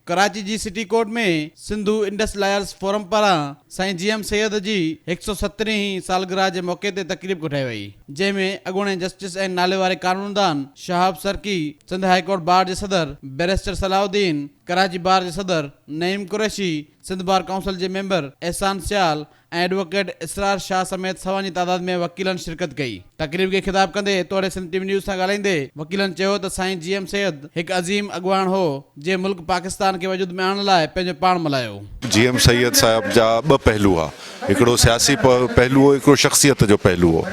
ڪراچي جي city court ۾ Sindhu Indus lawyers forum پاران سائين جي ايم سيد جي هڪ سئو سترهين هين سالگرهه جي موقعي تي تقريب ڪوٺائي وئي، جنهن ۾ اڳوڻي جسٽس ۽ ناليواري قانوندان Shahab Sarki, Sindh high court bar جي صدر بئريسٽر صلاح الدين، ڪراچي بار جي صدر نعيم قريشي، سنڌ بار ڪائونسل جي ميمبر احسان سيال ۽ ايڊووڪيٽ اسرار شاهه سميت سوان جي تعداد ۾ وڪيلن شرڪت ڪئي. تقريب کي خطاب ڪندي توڙي سنڌ ٽي وي نيوز سان ڳالهائيندي وڪيلن چيو ته سائين جي ايم سيد هڪ عظيم اڳواڻ هو جنهن ملڪ پاڪستان کي وجود ۾ آڻڻ لاء پنهنجو پاڻ ملهايو. جي ايم سيد صاحب جا ٻه پهلو ها هڪڙو سياسي پهلو هو هڪڙو شخصيت جو پهلو هو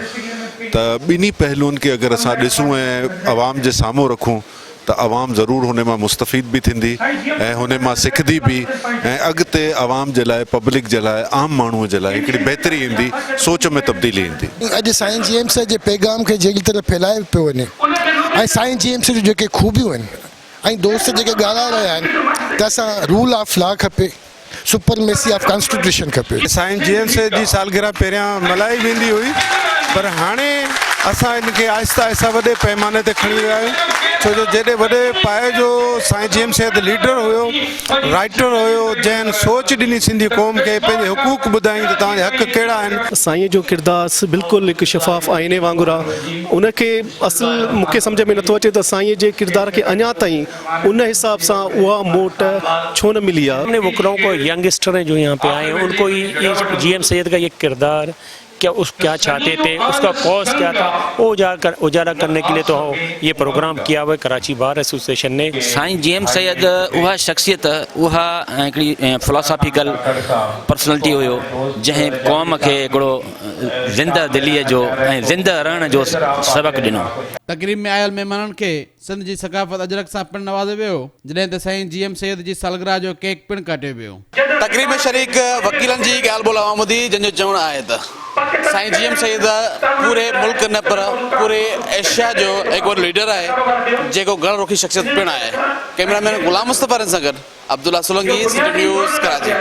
ته ٻنهي پهلوئن کي اگر اسان ڏسون ۽ عوام جي سامهون رکون ته عوام ضرور هن مان مستفيد به ٿيندي ۽ هن مان سکندي به ۽ اڳتي عوام جي لاء پبلڪ جي لاء عام ماڻهو جي لاء هڪڙي بهتري ايندي سوچ ۾ تبديلي ايندي. اڄ سائين جي ايم سيد جي پيغام کي جهڙي طرح ڦهلايو پيو وڃي ۽ سائين جي ايم سيد جون جيڪي خوبيون آهن ۽ دوست جيڪي ڳالهائي رهيا آهن ته اسان رول آف لا کپي. سپرميسي آف ڪانسٽيٽيوشن کپي. سائين جي ايم سيد جي سالگرهه پهريان ملهائي ويندي هئي پر هاڻي اسان ان کي آهستي آهستي وڏي پئماني تي کڻي ويا آهيون ڇو جو جيڏي وڏي پائي جو سائين جي ايم سيد ليڊر هيو رائيٽر هيو جنهن سوچ ڏني سنڌي قوم کي پنهنجي حقوق ٻڌائين ته توهان جا حق ڪهڙا آهن. سائين جو ڪردار بلڪل هڪ شفاف آئيني وانگر آ ان کي اصل مون کي سمجهه ۾ نٿو اچي ته سائين جي ڪردار کي اڃا تائين ان حساب سان اها موٽ ڇو نه ملي آ. همني وڪلائون ڪو ينگسٽر هين جو يهان پي آئي هين ان ڪو جي ايم سيد ڪا يه ڪردار ڪيا اس ڪيا چاهتي ٿي اس ڪا ڪاز ڪيا ٿا وو اجالا ڪرني ڪي لئي تو يه پروگرام ڪيا هوا هي ڪراچي بار ايسوسيئيشن ني. سائين جي ايم سيد اها شخصيت اها هڪڙي فلاسافيڪل پرسنلٽي هيو جنهن قوم کي هڪڙو زنده دليء جو ۽ زنده رهڻ جو سبق ڏنو. تقريب ۾ آيل مهمانن کي سنڌ جي ثقافت اجرڪ سان پڻ نوازيو ويو، جڏهن ته سائين جي ايم سيد جي سالگرهه جو ڪيڪ پڻ ڪاٽيو ويو. تقريب ۾ شريڪ وڪيلن جي ڳالهه ٻولهه اوهان ٻڌي، جن جو چوڻ آهي ته سائين جي ايم سيد پوري ملڪ نه پر پوري ايشيا جو هڪ وڏو ليڊر آهي، جيڪو گهڻ رخي شخصيت پڻ آهي. ڪئميرا مين غلام مصطفيٰ رند سان گڏ عبدالله سولنگي، سنڌ نيوز، ڪراچي.